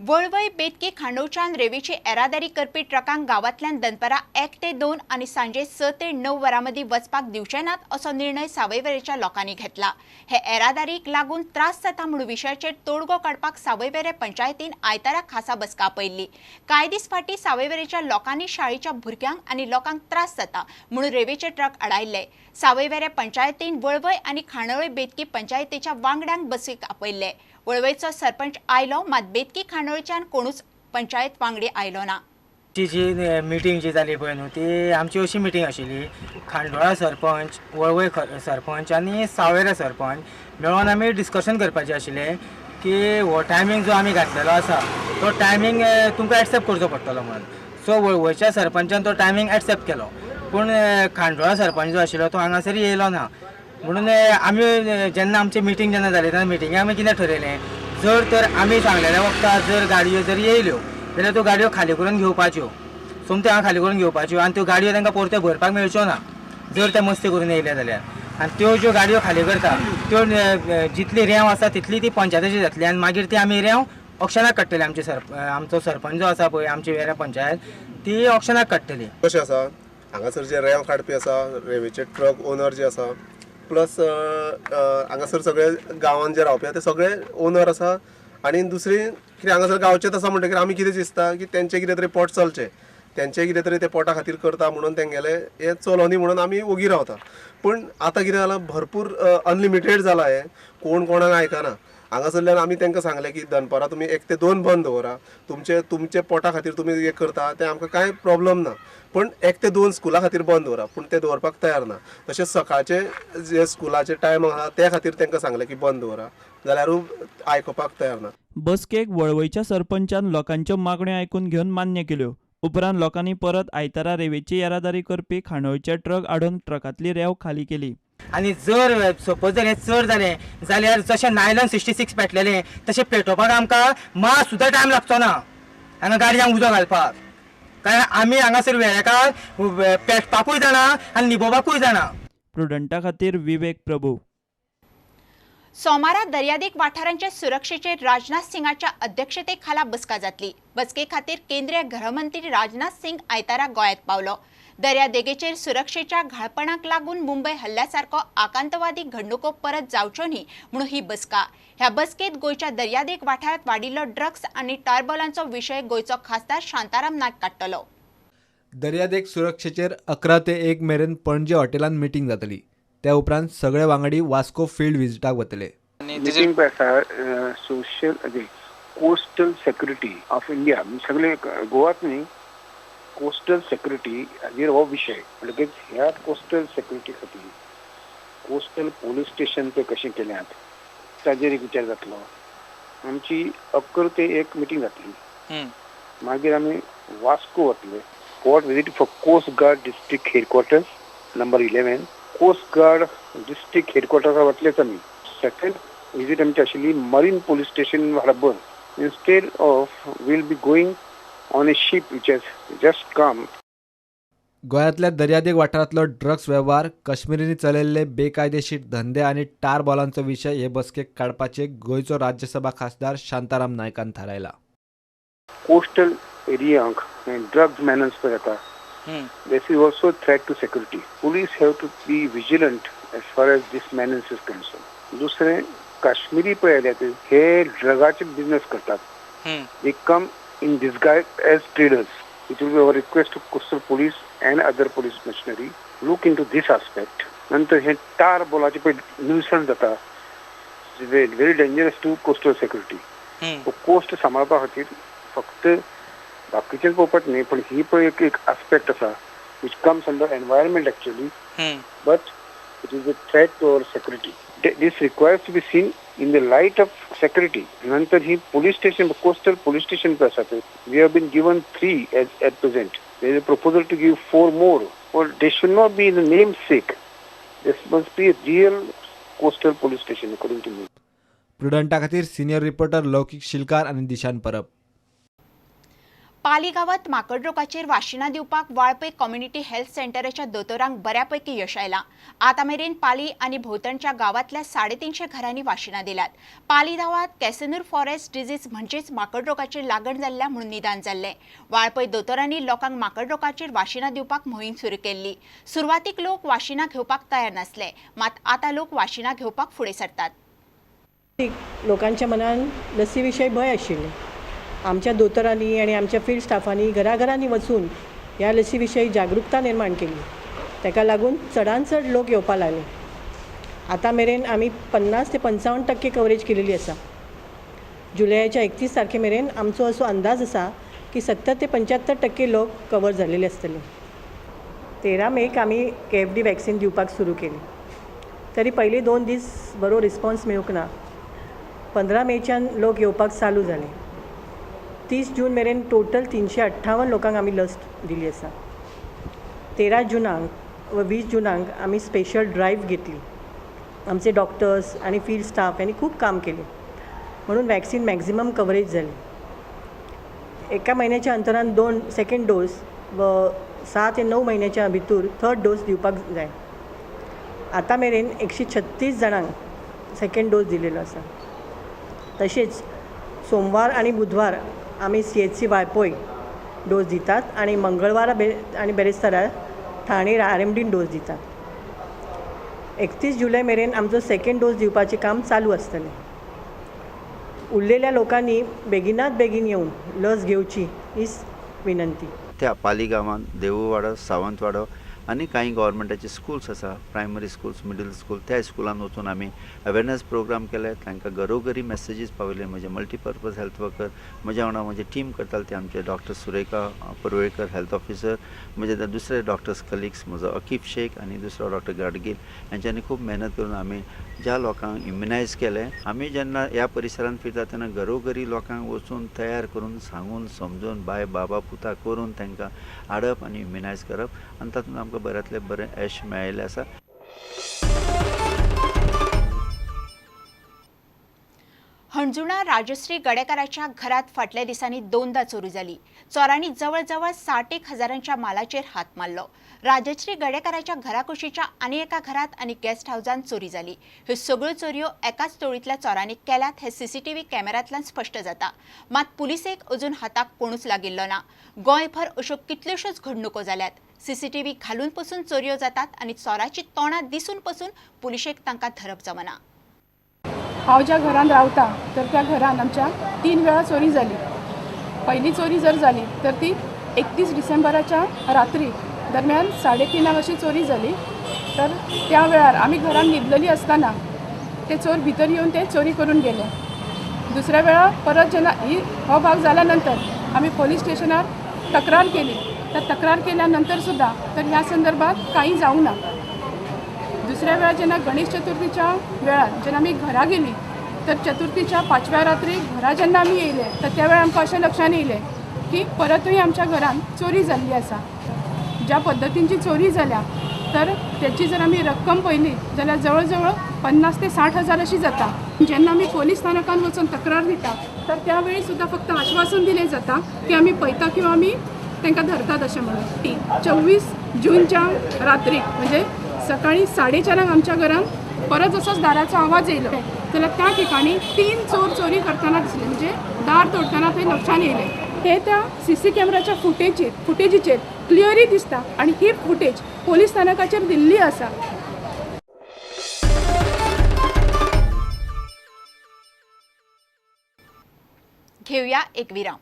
वळवय, बेतकी, खांडोळच्यान रेवेची येरादारी करपी ट्रकांक गांवांतल्यान दनपारां 1 ते 2 आनी सांजे 6 ते 9 वरां मदीं वचपाक दिवचे नात असो निर्णय सावयवेरेच्या लोकांनी घेतला. हे येरादारीक लागून त्रास जाता म्हूण विशयाचेर तोडगो काडपाक सावयवेरे पंचायतीन आयतारा खासा बसका आपयल्ली. कांय दीस फाटीं सावयवेरेच्या लोकांनी शाळेच्या भुरग्यांक आनी लोकांक त्रास जाता म्हणून रेवेचे ट्रक आडायल्ले. सावयवेरे पंचायतीन वळवय आनी खांडोळे बेतकी पंचायतीच्या वांगड्यांक बसकेक आपयल्ले. वळवयचो सरपंच आयलो, मात बेतकी खांडोळच्यान कोणूच पंचायत वांगडी आयलो ना. ती जी मिटींग जी जाली पळय न्हू, ती आमची अशी मिटींग आशिल्ली, खांडोळा सरपंच, वळवय सरपंच आनी सावयवेरे सरपंच मेळोन आमी डिस्कशन करपाचें आशिल्लें की हो टायमींग जो आमी घातलेलो आसा तो टायमींग तुमकां एक्सेप्ट करचो पडटलो म्हणून. सो वळवयच्या सरपंचान तो टायमींग एक्सेप्ट केलो, पूण खांडोळा सरपंच जो आशिल्लो तो हांगासर येयलो ना. म्हणून आमी जेन्ना आमची मिटींग जेन्ना जाली तेन्ना मिटिंगे आमी कितें ठरयलें, जर तर आमी सांगलेल्या वखदार जर गाडयो जर येयल्यो जाल्यार त्यो गाडयो खाली करून घेवपाच्यो, सोमत्यो हांगा खाली करून घेवपाच्यो आनी त्यो गाडयो तांकां परत्यो भरपाक मेळच्यो ना जर ते मस्ती करून येयले जाल्यार. आनी त्यो ज्यो गाडयो खाली करता त्यो जितली रेंव आसा तितली ती पंचायतीची जातली आनी मागीर ती आमी रेंव ऑक्शनाक काडटली. आमचे आमचो सरपंच जो आसा पळय, आमची वेऱ्या पंचायत ती ऑक्शनाक काडटली. कशें आसा हांगासर जे रेंव काडपी आसा, रेंवेचे ट्रक ओनर जे आसा, प्लस हांगासर सगळे गांवान जे रावपी आसा ते सगळे ओनर आसा. आनी दुसरी कितें हांगासर गांवचेच आसा म्हणटकीर आमी कितें दिसता की तेंचें कितें तरी पोट चलचें, तेंचें कितें तरी ते पोटा खातीर करता म्हणून तेंगेलें हें चलोनी म्हणून आमी ओगी रावता. पूण आतां कितें जालां, भरपूर अनलिमिटेड जालां हें, कोण कोणाक आयकना. हांगासरल्यान आमी तांकां सांगलें की दनपारां तुमी 1 ते 2 बंद दवरा, तुमचे तुमचे पोटा खातीर तुमी हें करता तें आमकां कांय प्रॉब्लम ना, पूण 1 ते 2 स्कुला खातीर बंद दवरा, पूण ते दवरपाक तयार ना. तशेंच सकाळचे जे स्कुलाचे टायम आसा त्या खातीर तांकां सांगलें की बंद दवरा, जाल्यारूय आयकुपाक तयार ना. बसकेक वळवयच्या सरपंचान लोकांच्यो मागण्यो आयकून घेवन मान्य केल्यो. उपरांत लोकांनी परत आयतारा रेवेची येरादारी करपी खांडोळचे ट्रक आडोवन ट्रकांतली रेंव खाली केली. आनी जर सपोज जर हें चड जालें जाल्यार जशें नायलॉन 66 पेटलेलें तशें पेटोवपाक आमकां मात सुद्दां टायम लागचो ना हांगा गाडयांक उजो घालपाक, कारण आमी हांगासर वेळेकार पेटपाकूय जाणा आनी निभोवपाकूय जाणा. प्रुडंटा खातीर विवेक प्रभू. सोमारा दर्यादेग वाठारांचे सुरक्षेचेर राजनाथ सिंगाच्या अध्यक्षतेखाला बसका जातली. बसके खातीर केंद्रीय गृहमंत्री राजनाथ सिंग आयतारा गोंयांत पावलो. दर्यादेगेचेर सुरक्षेच्या घाळपणाक लागून मुंबय हल्ल्यासारको आकांतवादी घडणुको परत जावच्यो न्ही म्हणून ही बसका. ह्या बसकेत गोंयच्या दर्यादेग वाठारांत वाडिल्लो ड्रग्स आनी टारबॉलांचो विशय गोंयचो खासदार शांताराम नायक काडटलो. दर्यादेग सुरक्षेचेर 11 ते 1 मेरेन पणजे हॉटेलांत मिटींग जातली. त्या उपरांत सगळे वांगडी वास्को फील्ड विजिटाक वतले. मिटींग पळय आसा social coastal security of India, सगळे गोवाच न्ही, कोस्टल सेक्युरिटी हाजेर हो विशय. म्हणटकीच ह्या कोस्टल सेक्युरिटी खातीर कोस्टल पोलीस स्टेशन पळय कशें केल्यात ताजेर एक विचार जातलो. आमची 11 ते 1 मिटींग जातली, मागीर आमी वास्को वतले. Spot visit for coast guard district headquarters number 11, coast guard district हेडक्वॉर्टर्सार वतलेच आमी. सेकंड विजीट आमची आशिल्ली marine police station harbour. Instead of will be going on a ship which has just come. गोंयांतल्या दर्यादेग वाठारांतलो ड्रग्स वेव्हार, काश्मीरींनी चलयल्ले बेकायदेशीर धंदे आनी टार बॉलांचो विशय हे बसकेक काडपाचे गोंयचो राज्यसभा खासदार शांताराम नायकान थारायला. कोस्टल एरियांक ड्रग्स मॅनन्स पळय जाता, this is also threat to security. Police have to be vigilant as far as this menace is concern. दुसरें, काश्मीरी पळय आयल्यात हे ड्रगाचे बिजनेस करतात, they come in disguise as traders. It will be our request to coastal police and other police machinery look into this aspect. नंतर हे tar बॉलाचे पळय nuisance जाता, very dangerous to coastal security. Coast सांबाळपा खातीर फक्त बाकीचेच पळोवपाक न्ही, पण ही पळय एक आस्पेक्ट आसा which comes under environment actually, but it is a threat to our security. This requires to be seen in the light of security. नंतर ही police station, coastal police station पळय आसा, we have been given 3 as at present. There is a proposal to give 4 more. Or they should not be in the name sake. This must be a real coastal police station according to me. प्रुडंटा खातीर senior reporter लौकीक शिलकार आनी दिशान परब. पाली गांवांत माकड रोगाचेर वाशिनां दिवपाक Valpoi community health सेंटराच्या दोतोरांक बऱ्यापैकी यश आयलां. आतां मेरेन पाली आनी भोंवतणच्या गांवांतल्या 350 घरांनी वाशिनां दिल्यात. पाली गांवांत कॅसनूर फॉरेस्ट डिजीज म्हणजेच माकड रोगाचेर लागण जाल्ल्या म्हणून निदान जाल्लें. वाळपय दोतोरांनी लोकांक माकड रोगाचेर वाशिनां दिवपाक मोहीम सुरू केल्ली. सुरवातीक लोक वाशिनां घेवपाक तयार नासले, मात आतां लोक वाशिनां घेवपाक फुडें सरतात. लोकांच्या मनान लसी विशय भंय आशिल्लें. आमच्या दोतोरांनी आनी आमच्या फील्ड स्टाफांनी घराघरांनी वचून ह्या लसी विशयी जागृकता निर्माण केली. ताका लागून चडान चड लोक येवपाक लागले. आतां मेरेन आमी 50 ते 55% कवरेज केलेली आसा. जुलयाच्या 31 तारखे मेरेन आमचो असो अंदाज आसा की 70 ते 75% लोक कवर जाल्लेले आसतले. 13 मेक आमी KFD vaccine दिवपाक सुरू केली. तरी पयले 2 दीस बरो रिस्पॉन्स मेळूंक ना. 15 मेच्यान लोक येवपाक चालू जाले. 30 जून मेरेन टोटल 358 लोकांक आमी लस दिली आसा. 13 जुनाक व 20 जुनाक आमी स्पेशल ड्रायव्ह घेतली. आमचे डॉक्टर्स आनी फील्ड स्टाफ यांनी खूब काम केलें म्हणून वॅक्सिन मॅक्झिमम कवरेज जाली. एका म्हयन्याच्या अंतरान 2 सेकंड डोस व 6 ते 9 म्हयन्याच्या भितर थर्ड डोस दिवपाक जाय. आतां मेरेन 136 जाणांक सेकंड डोस दिलेलो आसा. तशेंच सोमवार आनी बुधवार आमी CHC Valpoi dose दितात आनी मंगळवार आनी बेरेस्तारा ठाणे RMDन डोस दितात. 31 जुलय मेरेन आमचो सेकंड डोस दिवपाचें काम चालू आसतलें. उरलेल्या लोकांनी बेगिनात बेगीन येवन लस घेवची हीच विनंती. त्या पाली गांवांत देवूवाडो, सावंतवाडो आनी कांय गव्हर्मेंटाचे स्कुल्स आसा, प्रायमरी स्कुल्स, मिडल स्कूल, त्या स्कुलान वचून आमी अवेरनस प्रोग्राम केले. तांकां घरोघरी मॅसेजीस पावयले. म्हजे मल्टीपर्पज हेल्थ वर्कर म्हज्या वांगडा म्हजी टीम करताले, ते आमचे doctor Surekha Parvelkar health officer, म्हजे दुसरे डॉक्टर्स कलिग्स म्हजो अकीब शेख आनी दुसरो डॉक्टर गाडगील, हेंच्यांनी खूब मेहनत करून आमी ज्या लोकांक इम्युनायज केलें. आमी जेन्ना ह्या परिसरांत फिरता तेन्ना घरोघरी लोकांक वचून तयार करून सांगून समजून बाय बाबा पुता करून तांकां हाडप आनी इम्युनायज करप आनी तातूंत आमकां बऱ्यांतलें बरें यश मेळिल्लें आसा. हणजुणा राजश्री गडेकाराच्या घरात फाटल्या दिसांनी 2दा चोरी जाली. चोरांनी जवळजवळ 60 हजारांच्या मालाचेर हात मारलो. राजश्री गडेकाराच्या घराकुशीच्या आनी एका घरात आनी गेस्ट हावजान चोरी जाली. ह्यो सगळ्यो चोरयो एकाच टोळींतल्या चोरांनी केल्यात हे सीसीटीव्ही कॅमेरांतल्यान स्पश्ट जाता. मात पुलिसेक अजून हाताक कोणूच लागिल्लो ना. गोंयभर अश्यो कितल्योश्योच घडणुको जाल्यात. सीसीटीव्ही घालून पसून चोरयो जातात आनी चोराची तोंडां दिसून पसून पुलिशेक तांकां धरप जमना. हांव ज्या घरान रावता तर त्या घरान आमच्या 3 वेळा चोरी जाली. पहिली चोरी जर जाली तर ती 31 डिसेंबराच्या रात्री दरम्यान 3:30 अशी चोरी जाली. तर त्या वेळार आमी घरान न्हिदलेली आसतना ते चोर भितर येवन ते चोरी करून गेले. दुसऱ्या वेळा परत जेन्ना ही हो भाग जाल्या नंतर आमी पोलीस स्टेशनार तक्रार केली. तर तक्रार केल्या नंतर सुद्दां तर ह्या संदर्भात काही जावंक ना. दुसऱ्या वेळा जेन्ना गणेश चतुर्थीच्या वेळार जेन्ना आमी घरा गेली तर चतुर्थीच्या 5व्या रात्री घरा जेन्ना आमी येयले तर त्या वेळार आमकां अशें लक्षान येयलें की परतूय आमच्या घरान चोरी जाल्ली आसा. ज्या पद्दतींची चोरी जाल्या तर त्याची जर आमी रक्कम पळयली जाल्यार जवळ जवळ 50 ते 60 हजार अशी जाता. जेन्ना आमी पोलीस स्थानकान वचून तक्रार दिता तर त्या वेळी सुद्दां फक्त आश्वासन दिलें जाता की आमी पळयता किंवा आमी तांकां धरतात अशें म्हणून. ती 24 जूनच्या रात्री म्हणजे सकाळी 4:30 आमच्या घरान परत जसोच दाराचो आवाज येयलो जाल्यार त्या ठिकाणी 3 चोर चोरी करतना दिसले. म्हणजे दार तोडटना थंय लक्षान येयलें. हे त्या सीसी कॅमेराच्या फुटेजीचेर क्लियरली दिसता आनी ही फुटेज पोलीस स्थानकाचेर दिल्ली आसा. घेऊया एक विराम.